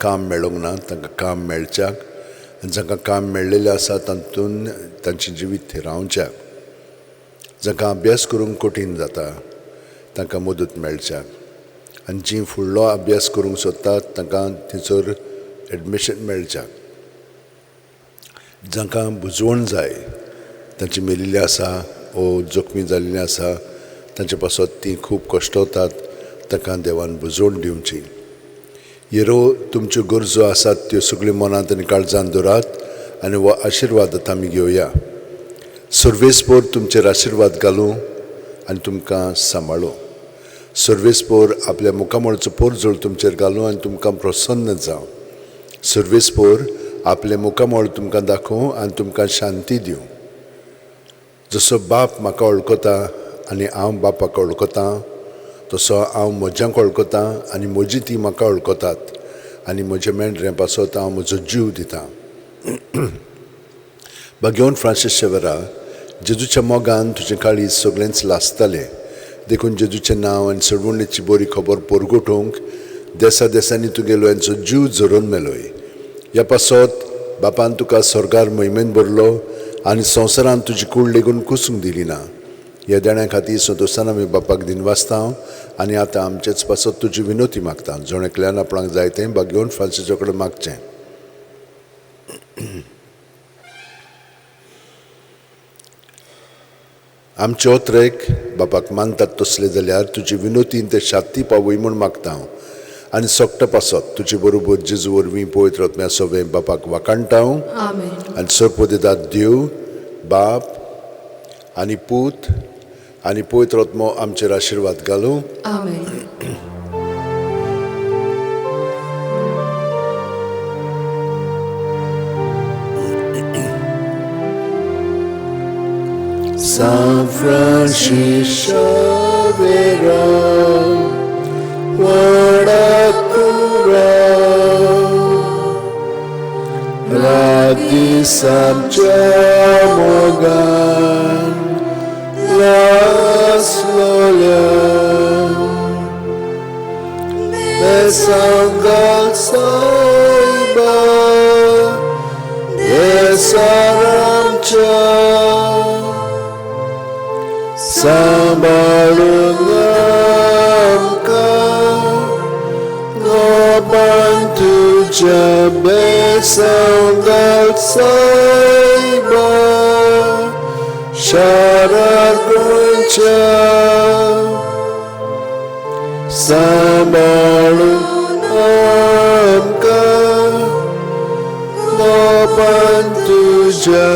काम मेळूंक ना तांकां काम मेळच्याक आनी जांकां काम मेळ्ळेलें आसा तातूंत तांचें जिवीत थिरावच्याक, जांकां अभ्यास करूंक कठीण जाता तांकां मदत मेळच्याक आनी जीं फुडलो अभ्यास करूंक सोदतात तांकां थंयसर एडमिशन मेळच्याक, जांकां बुजवण जाय तांची मेलिल्ली आसा ओ जखमी जाल्ली आसा तांचे पासत ती खूब कश्टवतात तांकां देवान बुजवण दिवची. येरो तुमच्यो गरजो आसात त्यो सगळ्यो मनांत आनी काळजान दवरात आनी हो आशिर्वाद आतां आमी घेवया. सर्वेस्पोर तुमचेर आशिर्वाद घालूं आनी तुमकां सांबाळूं. सर्वेस्पोर आपल्या मुखामळचो पोरजोळ तुमचेर घालूं आनी तुमकां प्रसन्न जावं. सर्वेस्पोर आपलें मुखामळ तुमकां दाखोवं आनी तुमकां शांती दिवं. जसो बाप म्हाका वळखता आनी हांव बापाक वळखतां तसो हांव म्हज्यांक वळखतां आनी म्हजी ती म्हाका वळखतात आनी म्हज्या मेंढऱ्यां पासत हांव म्हजो जीव दितां. भाग्यवंत फ्रांसीस शेवरा, जेजूच्या मोगान तुजें काळीज सगळेंच लासतालें, देखून जेजूचें नांव आनी सडवणीची बरी खबर परगटूंक देसा देसांनी तुगेलो यांचो जीव झरोवन मेलोय. ह्या पासत बापान तुका स्वर्गार मोहिमेन भरलो आनी संवसारांत तुजी कूड लेगून कुसूंक दिली ना. ह्या देण्या खातीर संतोशान आमी बापाक दिनवासता आनी आतां आमचेच पासत तुजी विनोती मागता. जण एकल्यान आपणाक जाय तें भाग्यवंत फ्रांसीसा कडेन मागचें. आमचे ओत्रेक बापाक मानतात तसले जाल्यार तुजी विनोतीन ते शाती पावय म्हूण मागता हांव आनी सोकटा पासत तुजे बरोबर जेजू वरवीं पवित्र आत्म्या सोबें बापाक वाखाणटा हांव. आनी सरपदेदात देव बाप आनी पूत आनी पवित्र आत्मो आमचेर आशिर्वाद घालूं. San Francisco Xavier, Guadacura, Radisam Chamogan, Las Lola, Besangal Saiba, Desaramcha. Sambalungam ka Gopan tuja besanggal saiba Sharaguncha Sambalungam ka Gopan tuja